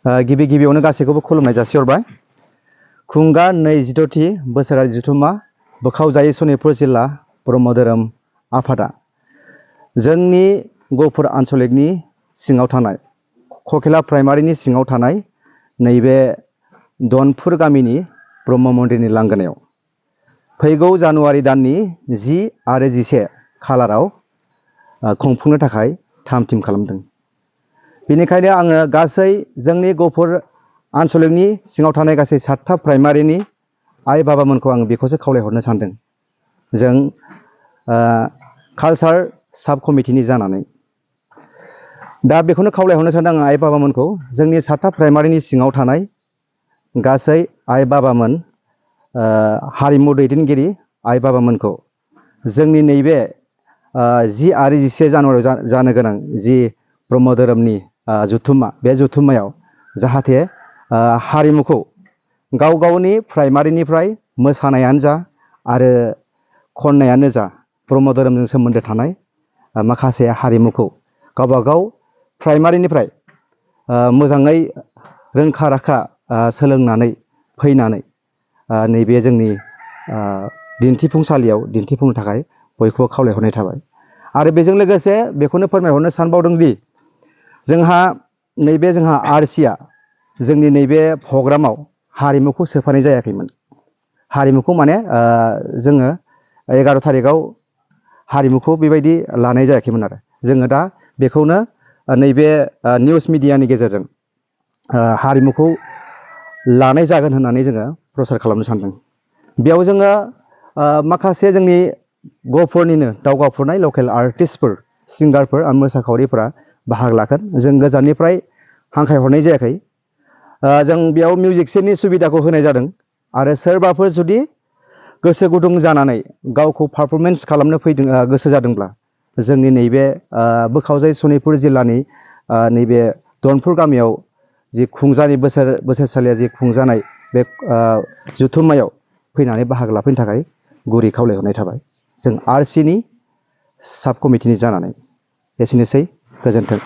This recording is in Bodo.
गिबि गिबियावनो गासैखौबो खुलुमनाय जासिहरबाय। खुंगा 26थि बोसोरारि जथुम्मा बोखावजायै सनितपुर जिल्ला ब्रह्म धोरोम आफादा जोंनि गहपुर आन्सलिकनि सिङाव थानाय खखेला प्राइमारिनि सिङाव थानाय नैबे दनपुर गामिनि ब्रह्म मन्दिरनि लांगोनायाव फैगौ जानुवारि दाननि 10 आरो 11 खालाराव खुंफुंनो थाखाय थाम थिम खालामदों। बेनिखायनो आङो गासै जोंनि गहपुर आन्सलिकनि सिङाव थानाय गासै 7था प्राइमारिनि आइ बाबामोनखौ आं बेखौसो खावलायहरनो सानदों। जों कालचार साब कमिटिनि जानानै दा बेखौनो खावलायहरनो सानदों आं आइ बाबामोनखौ जोंनि 7था प्राइमारिनि सिङाव थानाय गासै आइ बाबामोन हारिमु दैदेनगिरि आइ बाबामोनखौ जोंनि नैबे 10 आरो 11 जानुवारियाव जानो गोनां जि ब्रह्म धोरोमनि जथुम्मा बे जथुम्मायाव जाहाथे हारिमुखौ गाव गावनि प्राइमारिनिफ्राय मोसानायानो जा आरो खन्नायानो जा ब्रह्म धोरोमजों सोमोन्दो थानाय माखासे हारिमुखौ गावबा गाव प्राइमारिनिफ्राय मोजाङै रोंखा राखा सोलोंनानै फैनानै नैबे जोंनि दिन्थिफुंसालियाव दिन्थिफुंनो थाखाय बयखौबो खावलायहरनाय थाबाय। आरो बेजों लोगोसे बेखौनो फोरमायहरनो सानबावदों दि जोंहा आरसिया जोंनि नैबे प्रग्रामाव हारिमुखौ सोफानाय जायाखैमोन। हारिमुखौ माने जोङो 11 थारिखआव हारिमुखौ बेबायदि लानाय जायाखैमोन आरो जोङो दा बेखौनो नैबे निउस मिडियानि गेजेरजों हारिमुखौ लानाय जागोन होननानै जोङो प्रसार खालामनो सानदों। बेयाव जोङो माखासे जोंनि गहपुरनिनो दावगाफुनाय लकेल आर्टिस्टफोर सिंगारफोर आरो मोसाखावरिफोरा बाहागो लागोन। जों गोजाननिफ्राय हांख्रायहरनाय जायाखै। जों बेयाव मिउजिक सेटनि सुबिदाखौ होनाय जादों आरो सोरबाफोर जुदि गोसो गुदुं जानानै गावखौ पारफरमेन्स खालामनो फैदों गोसो जादोंब्ला जोंनि नैबे बोखावजायै सनितपुर जिल्लानि नैबे दनपुर गामियाव जि खुंजानाय बोसोरसालिया जि खुंजानाय बे जथुम्मायाव फैनानै बाहागो लाफैनो थाखाय गुरै खावलायहरनाय थाबाय जों आरसिनि साब कमिटिनि जानानै। एसेनोसै, गोजोन्थों।